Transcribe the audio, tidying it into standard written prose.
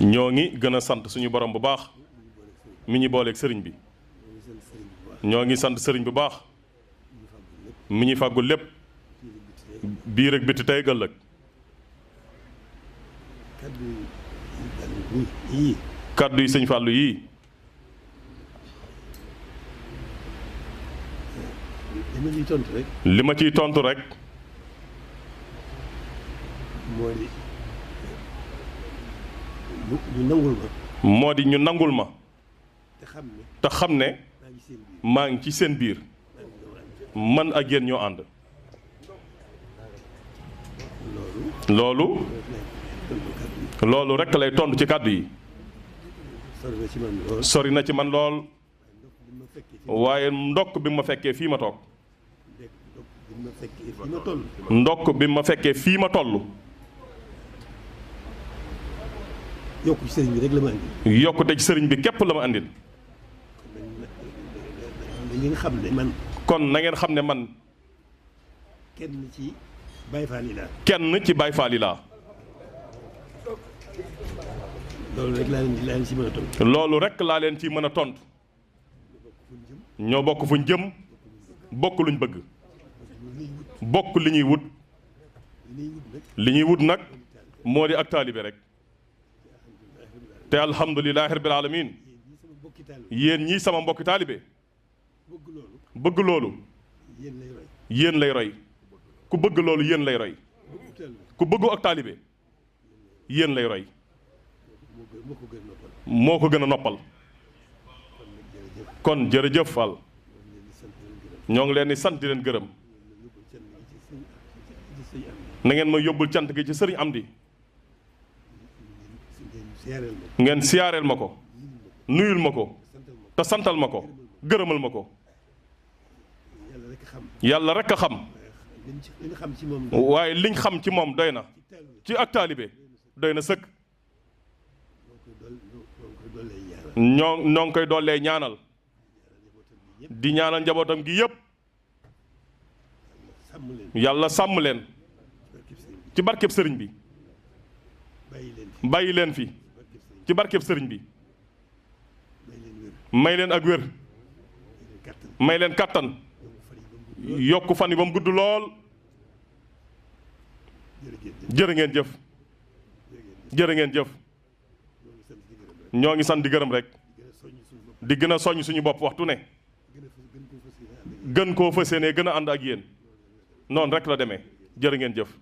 ñoo ngi gën a sant suñu borom bu baax mi ñu booleeg sëriñ bi. ñoo ngi sant sëriñ bu baax mi ñu fàggul lépp biir ak biti tey ëllëg. kaddu yi sëñ Fallou yii. li ma ciy tontu rek. moo di ñu nangul ma. te xam ne. maa ngi ci seen biir. man ak yéen ñoo ànd. loolu rekk lay tontu ci kàddu yi. sori na ci man lool. waaye ndokk bi ma fekkee fii ma toog. ndokk bi ma fekkee fii ma toll. yokku ci sëriñ bi rek la ma andil. yokkute ci sëriñ bi képp la ma andil. kon na ngeen xam ne man. kenn ci Baay Faal yi laa. kenn ci Baay Faal yi laa. loolu rek laa leen ci mën a tontu. loolu rek laa leen ci mën a tontu. ñoo bokk fuñ jëm. bokk luñ bëgg. bokk li ñuy wut. li ñuy wut nag moo di ak taalibe rek. te alhamdulilahi rabbil alamin yéen ñii sama mbokki taalibe. bëgg loolu. yéen lay roy. ku bëgg loolu yéen lay roy. ku bëggu ak taalibe yéen lay roy. moo ko gën a noppal. kon jërëjëf Fall. ñoo ngi leen di sant di leen gërëm. na ngeen ma yóbbul cant gi ci sëriñ Amdi. ngeen siyaareel ma ko. nuyul ma ko. te santal ma ko. gërëmal ma ko. yàlla rekk a xam. waaye liñ xam ci moom doy na. ci ak taalibe doy na sëkk. ñoo ngi koy dollee ñaanal. di ñaanal njabootam gi yépp. yàlla sàmm leen. ci barkeb sëriñ bi. bàyyi leen fi. ci barkeb sëriñ bi. may leen ak wér. may leen kàttan. yokk fan yi ba mu gudd lool. jërë ngeen jëf. jërë ngeen jëf. ñoo ngi sant di gërëm rek. di gën a soññ suñu bopp waxtu ne. gën koo fas yéene gën a ànd ak yéen. noonu rek la demee. jërë ngeen jëf.